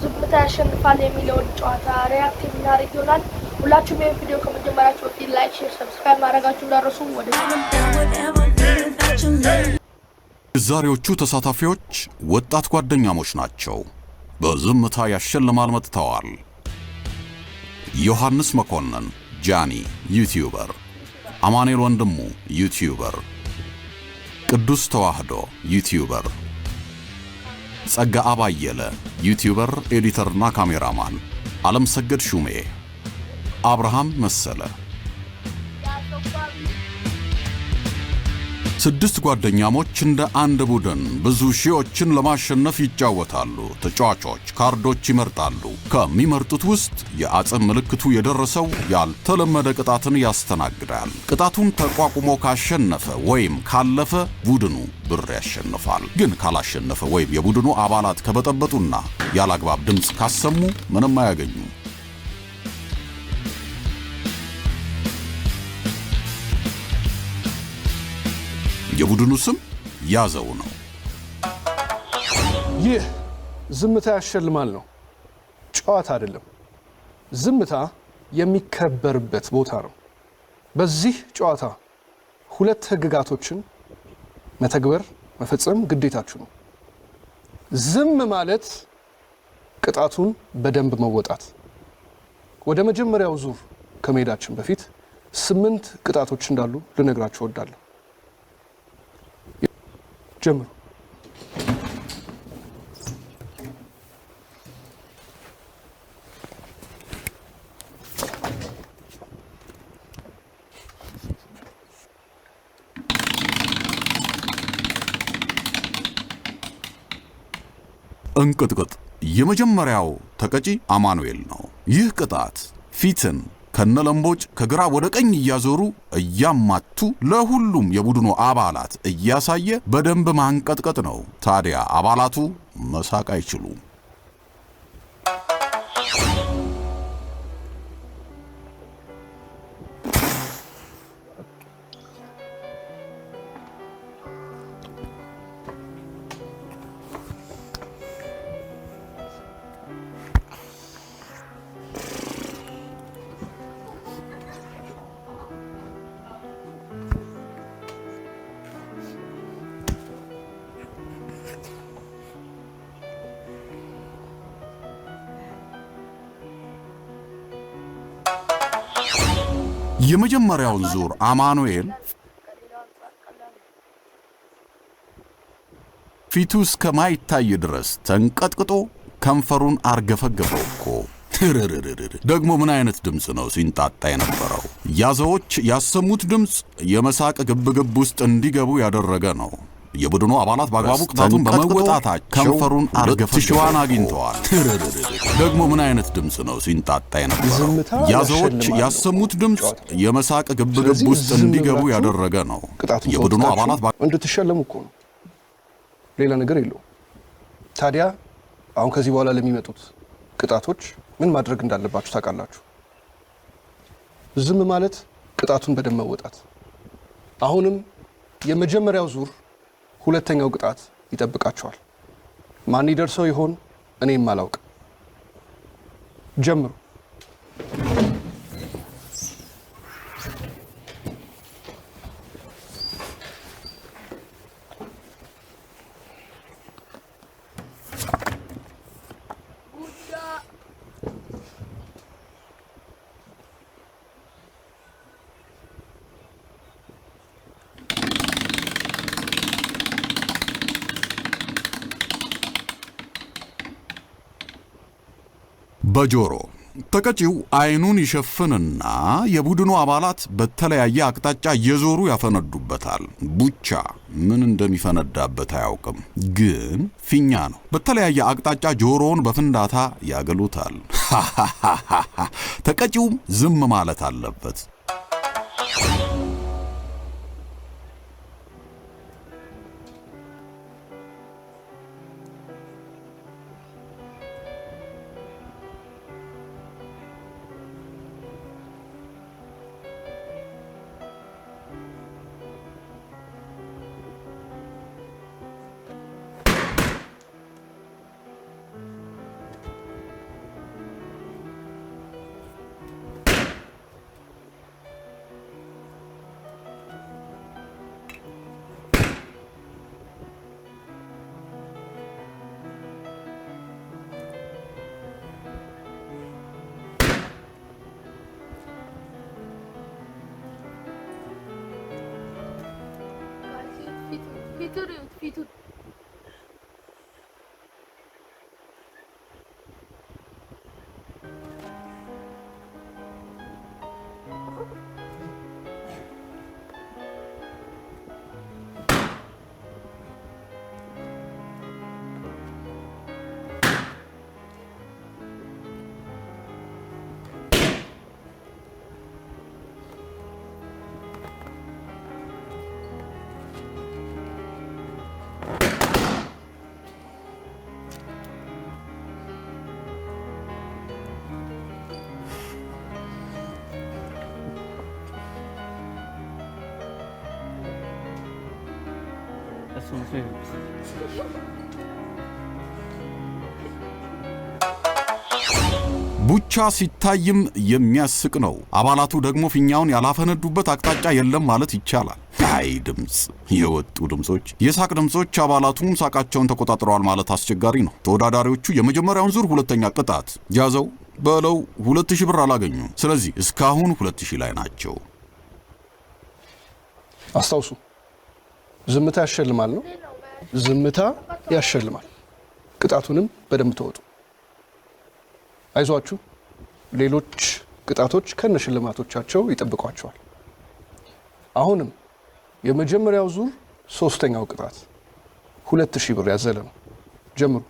ዝምታ ያሸንፋል የሚለውን ጨዋታ react የምናደርግ ይሆናል። ሁላችሁም ይህን ቪዲዮ ከመጀመራችሁ በፊት like፣ share፣ subscribe ማድረጋችሁ እንዳትረሱ። ወደ የዛሬዎቹ ተሳታፊዎች ወጣት ጓደኛሞች ናቸው። በዝምታ ያሸልማል መጥተዋል። ዮሐንስ መኮንን ጃኒ YouTuber፣ አማኑኤል ወንድሙ YouTuber፣ ቅዱስ ተዋህዶ YouTuber፣ ጸጋ አባየለ YouTuber፣ editor ና ካሜራማን፣ ዓለም ሰገድ ሹሜ፣ አብርሃም መሰለ። ስድስት ጓደኛሞች እንደ አንድ ቡድን ብዙ ሺዎችን ለማሸነፍ ይጫወታሉ። ተጫዋቾች ካርዶች ይመርጣሉ። ከሚመርጡት ውስጥ የአጽም ምልክቱ የደረሰው ያልተለመደ ቅጣትን ያስተናግዳል። ቅጣቱን ተቋቁሞ ካሸነፈ ወይም ካለፈ ቡድኑ ብር ያሸንፋል። ግን ካላሸነፈ ወይም የቡድኑ አባላት ከበጠበጡና ያላግባብ ድምፅ ካሰሙ ምንም አያገኙም። የቡድኑ ስም ያዘው ነው። ይህ ዝምታ ያሸልማል ነው፣ ጨዋታ አይደለም። ዝምታ የሚከበርበት ቦታ ነው። በዚህ ጨዋታ ሁለት ህግጋቶችን መተግበር መፈጸም ግዴታችሁ ነው። ዝም ማለት፣ ቅጣቱን በደንብ መወጣት። ወደ መጀመሪያው ዙር ከመሄዳችን በፊት 8 ቅጣቶች እንዳሉ ልነግራችሁ እወዳለሁ። ጀምሩ። እንቅጥቅጥ። የመጀመሪያው ተቀጪ አማኑኤል ነው። ይህ ቅጣት ፊትን ከነለምቦጭ ከግራ ወደ ቀኝ እያዞሩ እያማቱ ለሁሉም የቡድኑ አባላት እያሳየ በደንብ ማንቀጥቀጥ ነው። ታዲያ አባላቱ መሳቅ አይችሉም። የመጀመሪያውን ዙር አማኑኤል ፊቱ እስከማይታይ ድረስ ተንቀጥቅጦ ከንፈሩን አርገፈገፈው እኮ። ትርርርር ደግሞ ምን አይነት ድምፅ ነው ሲንጣጣ የነበረው? ያዘዎች ያሰሙት ድምፅ የመሳቅ ግብግብ ውስጥ እንዲገቡ ያደረገ ነው። የቡድኑ አባላት በአግባቡ ቅጣቱን በመወጣታቸው ከንፈሩን አርገፈገፈው አግኝተዋል። ትርርርር ደግሞ ምን አይነት ድምፅ ነው ሲንጣጣ የነበረው? ዝምታ ያዘዎች ያሸልማል ነው ያሰሙት ድምፅ ጨዋታው። የመሳቅ ግብግብ ስለዚህ ውስጥ ዝም እንዲገቡ ብላችሁ ያደረገ ነው። ቅጣቱን የቡድኑ ተወጥታችሁ አባላት እንድትሸለሙ እኮ ነው። ሌላ ነገር የለውም። ታዲያ አሁን ከዚህ በኋላ ለሚመጡት ቅጣቶች ምን ማድረግ እንዳለባችሁ ታውቃላችሁ። ዝም ማለት፣ ቅጣቱን በደንብ መወጣት። አሁንም የመጀመሪያው ዙር ሁለተኛው ቅጣት ይጠብቃችኋል። ማን ይደርሰው ይሆን? እኔም አላውቅም። ጀምሩ። ጉዳ። በጆሮ ተቀጪው አይኑን ይሸፍንና የቡድኑ አባላት በተለያየ አቅጣጫ እየዞሩ ያፈነዱበታል። ቡቻ ምን እንደሚፈነዳበት አያውቅም፣ ግን ፊኛ ነው። በተለያየ አቅጣጫ ጆሮውን በፍንዳታ ያገሉታል። ተቀጪውም ዝም ማለት አለበት። ፊቱን እዩት፣ ፊቱን። ቡቻ ሲታይም የሚያስቅ ነው። አባላቱ ደግሞ ፊኛውን ያላፈነዱበት አቅጣጫ የለም ማለት ይቻላል። አይ ድምፅ፣ የወጡ ድምፆች፣ የሳቅ ድምፆች። አባላቱም ሳቃቸውን ተቆጣጥረዋል ማለት አስቸጋሪ ነው። ተወዳዳሪዎቹ የመጀመሪያውን ዙር ሁለተኛ ቅጣት ያዘው በለው 2000 ብር አላገኙም። ስለዚህ እስካሁን 2000 ላይ ናቸው። አስታውሱ፣ ዝምታ ያሸልማል ነው። ዝምታ ያሸልማል። ቅጣቱንም በደንብ ተወጡ። አይዟችሁ፣ ሌሎች ቅጣቶች ከነሽልማቶቻቸው ይጠብቋቸዋል። አሁንም የመጀመሪያው ዙር ሶስተኛው ቅጣት 2000 ብር ያዘለ ነው። ጀምሩ።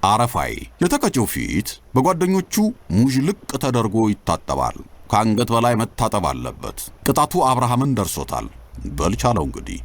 አረፋይ የተቀጪው ፊት በጓደኞቹ ሙዥልቅ ተደርጎ ይታጠባል። ከአንገት በላይ መታጠብ አለበት። ቅጣቱ አብርሃምን ደርሶታል። በልቻለው እንግዲህ።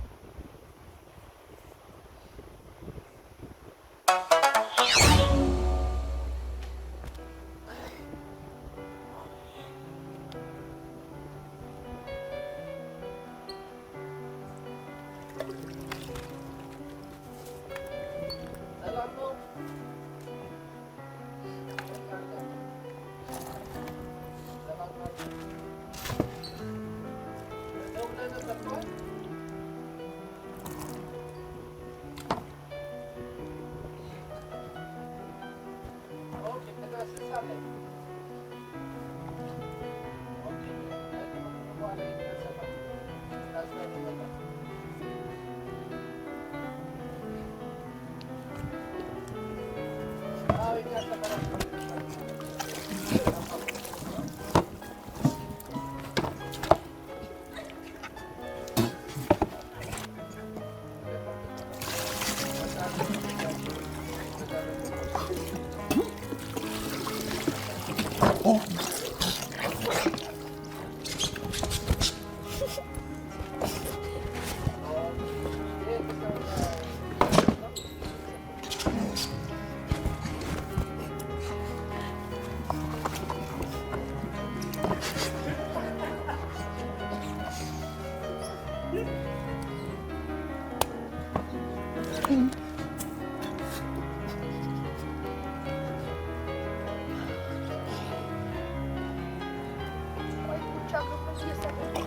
ቆይ ቡቻ ከምን እየሰራ ነው?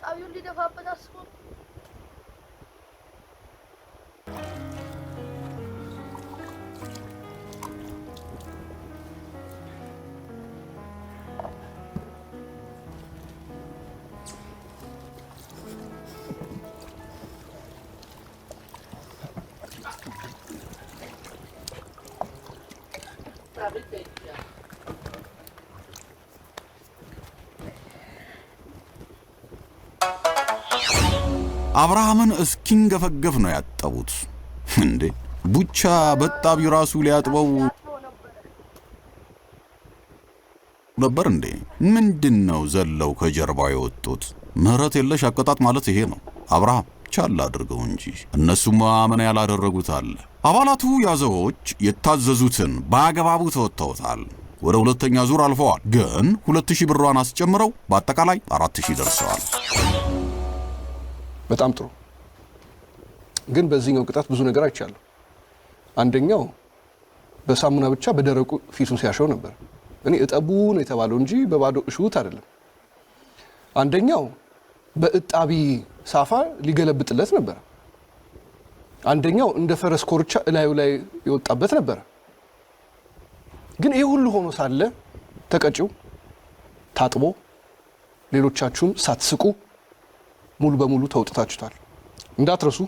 ጣቢውን ሊደፋበት አስቦ ነው። አብርሃምን እስኪንገፈገፍ ነው ያጠቡት። እንዴ ቡቻ በጣቢው ራሱ ሊያጥበው ያጥበው ነበረ። ነበር እንዴ? ምንድን ነው ዘለው ከጀርባው የወጡት? ምህረት የለሽ አቀጣጥ ማለት ይሄ ነው። አብርሃም ቻል አድርገው እንጂ እነሱማ ምን ያላደረጉት አለ። አባላቱ ያዘዎች የታዘዙትን በአግባቡ ተወጥተውታል። ወደ ሁለተኛ ዙር አልፈዋል። ግን 2000 ብሯን አስጨምረው በአጠቃላይ 4000 ደርሰዋል። በጣም ጥሩ። ግን በዚህኛው ቅጣት ብዙ ነገር አይቻለሁ። አንደኛው በሳሙና ብቻ በደረቁ ፊቱን ሲያሸው ነበር። እኔ እጠቡ ነው የተባለው እንጂ በባዶ እሹት አይደለም። አንደኛው በእጣቢ ሳፋ ሊገለብጥለት ነበር። አንደኛው እንደ ፈረስ ኮርቻ እላዩ ላይ የወጣበት ነበር። ግን ይህ ሁሉ ሆኖ ሳለ ተቀጪው ታጥቦ ሌሎቻችሁም ሳትስቁ ሙሉ በሙሉ ተውጥታችሁታል። እንዳትረሱ፣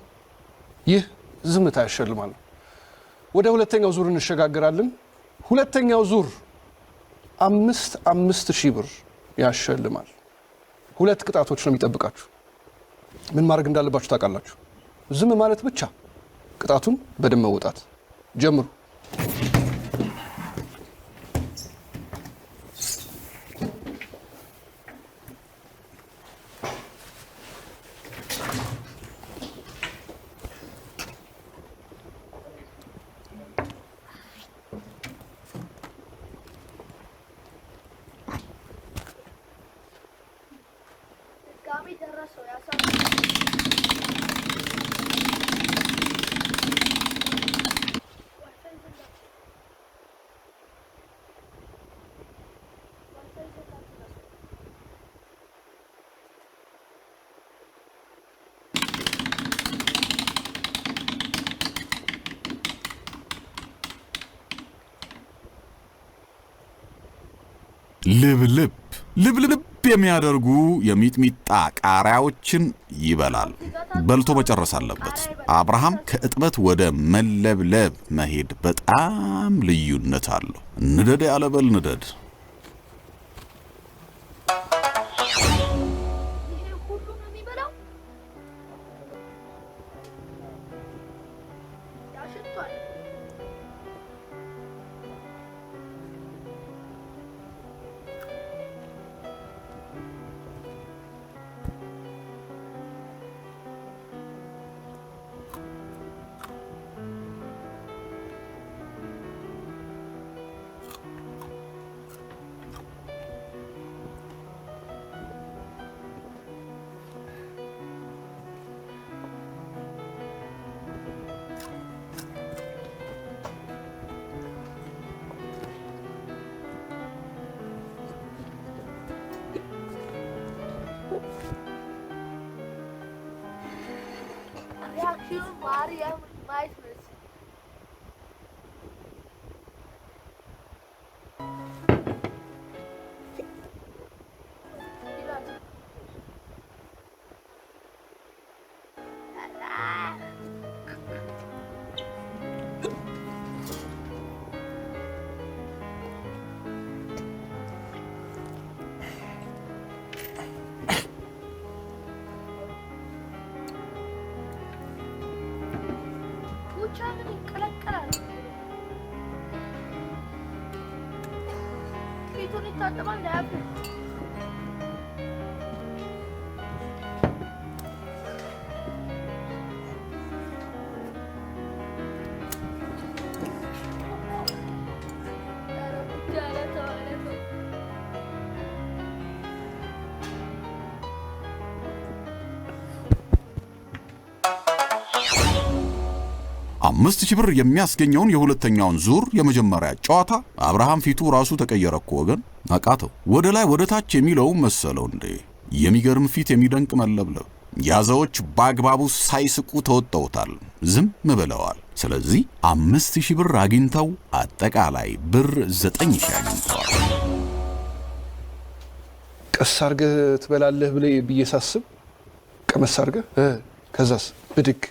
ይህ ዝምታ ያሸልማል። ወደ ሁለተኛው ዙር እንሸጋገራለን። ሁለተኛው ዙር 5,000 ብር ያሸልማል። ሁለት ቅጣቶች ነው የሚጠብቃችሁ። ምን ማድረግ እንዳለባችሁ ታውቃላችሁ። ዝም ማለት ብቻ፣ ቅጣቱን በደንብ መወጣት። ጀምሩ። ድጋሚ ደረሰው ያሳ ልብልብ ልብልብ የሚያደርጉ የሚጥሚጣ ቃሪያዎችን ይበላል። በልቶ መጨረስ አለበት። አብርሃም ከእጥበት ወደ መለብለብ መሄድ በጣም ልዩነት አለው። ንደድ ያለበል ንደድ። ይሄ ሁሉ ነው የሚበላው? ያሽቷል። Reaction ኑ ማርያም ማየት ነው። ይላል። ቡቻ ምን ይቀለቀላል? ፊቱን ይታጠባል እንዳያፍር። ኧረ ቡቻ፣ ኧረ ተው፣ ኧረ ተው። 5,000 ብር የሚያስገኘውን የሁለተኛውን ዙር የመጀመሪያ ጨዋታ አብርሃም ፊቱ ራሱ ተቀየረ እኮ ወገን፣ አቃተው። ወደ ላይ ወደ ታች የሚለው መሰለው እንዴ! የሚገርም ፊት፣ የሚደንቅ መለብለብ። ያዘዎች በአግባቡ ሳይስቁ ተወጥተውታል፣ ዝም ብለዋል። ስለዚህ 5,000 ብር አግኝተው አጠቃላይ ብር 9,000 አግኝተዋል። ቀስ አድርገህ ትበላለህ ብዬ ሳስብ ቀመስ አድርገህ ከዛስ ብድግ።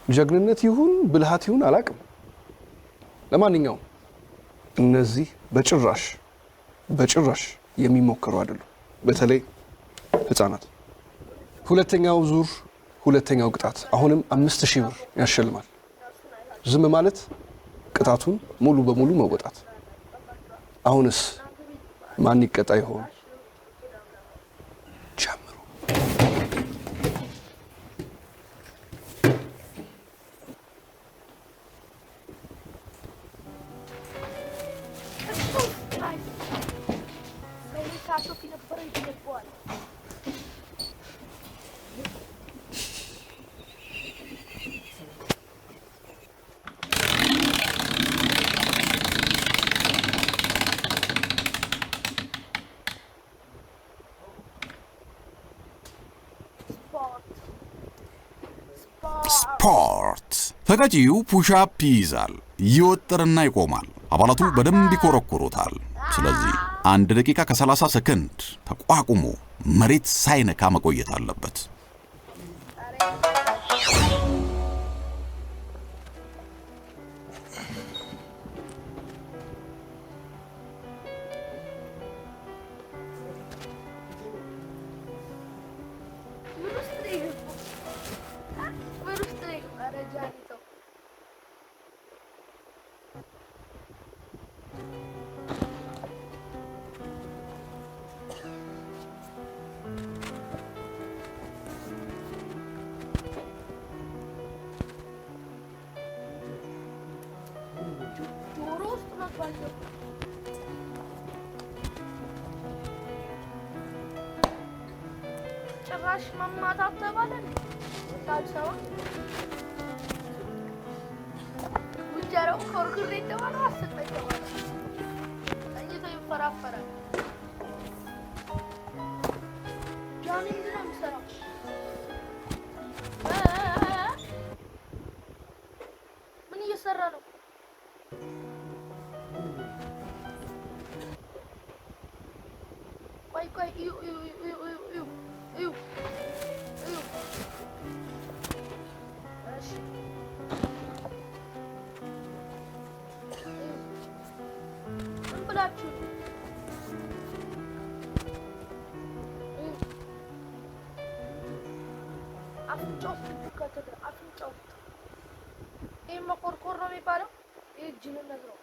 ጀግንነት ይሁን ብልሃት ይሁን አላቅም። ለማንኛውም እነዚህ በጭራሽ በጭራሽ የሚሞከሩ አይደሉም፣ በተለይ ህፃናት። ሁለተኛው ዙር ሁለተኛው ቅጣት አሁንም 5,000 ብር ያሸልማል። ዝም ማለት፣ ቅጣቱን ሙሉ በሙሉ መወጣት። አሁንስ ማን ይቀጣ ይሆን? ጀምሩ። ሰው ሳሾፍ የነበረው ይገባዋል። ስፖርት። ተቀጪው push-up ይይዛል፣ ይወጥርና ይቆማል። አባላቱ በደንብ ይኮረኩሩታል። ስለዚህ 1 ደቂቃ ከ30 ሰከንድ ተቋቁሞ መሬት ሳይነካ መቆየት አለበት። ምን ውስጥ ነው የገባው? ምን ውስጥ ነው የገባው? ኧረ ጃኒ ተው። ጆሮ ውስጥ መግባት ነው። ጭራሽ መማታት ተባለ እንዴ? ሳልሰማ ውጀረው ኮርኩሬ ተባለ፣ አሰጠኝ ተባለ። ተኝቶ ይፈራፈራል። ጃኒ ምንድን ነው የሚሰራው? እ እ እ ምን እየሰራ ነው? ቆይ ቆይ፣ እዩ እዩ እዩ እዩ እዩ እዩ እዩ። እሺ፣ እዩ። ምን ብላችሁ ነው? እዩ። አፍንጫ ውስጥ እጁ ከተተ፣ አፍንጫ ውስጥ። ይህ መቆርቆር ነው የሚባለው። ይህ ጅልነት ነው።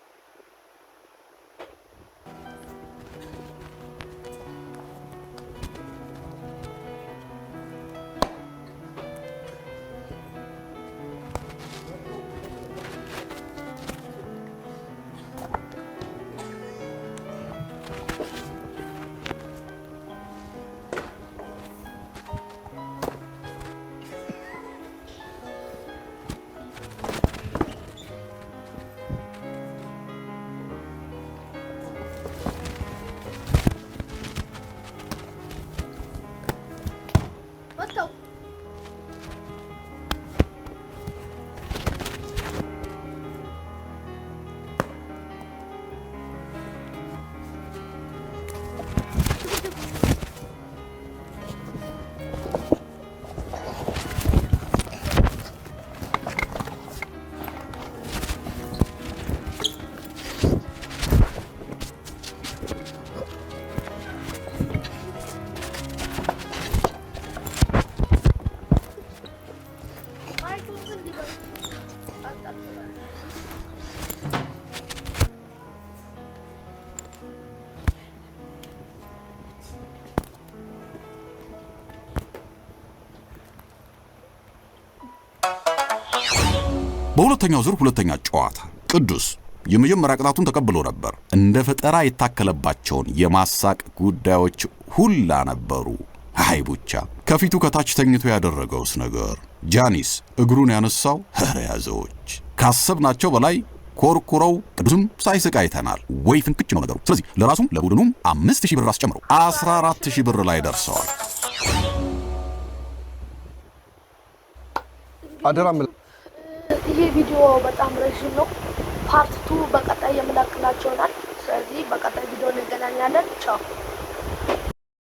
መታው። ማይኩን ግን ሊበል አጣጥሏል። በሁለተኛው ዙር ሁለተኛ ጨዋታ ቅዱስ የመጀመሪያ ቅጣቱን ተቀብሎ ነበር። እንደ ፈጠራ የታከለባቸውን የማሳቅ ጉዳዮች ሁላ ነበሩ። አይ ቡቻ ከፊቱ ከታች ተኝቶ ያደረገውስ ነገር፣ ጃኒስ እግሩን ያነሳው፣ ኧረ ያዘዎች ካሰብናቸው በላይ ኮርኩረው ቅዱስም ሳይስቅ አይተናል። ወይ ፍንክች ነው ነገሩ። ስለዚህ ለራሱም ለቡድኑም 5,000 ብር አስጨምሮ 14,000 ብር ላይ ደርሰዋል። አደራ ይሄ ቪዲዮ በጣም ረዥም ነው። Part 2 በቀጣይ የምለቅላችሁ ይሆናል። ስለዚህ በቀጣይ ቪዲዮ እንገናኛለን። ቻው።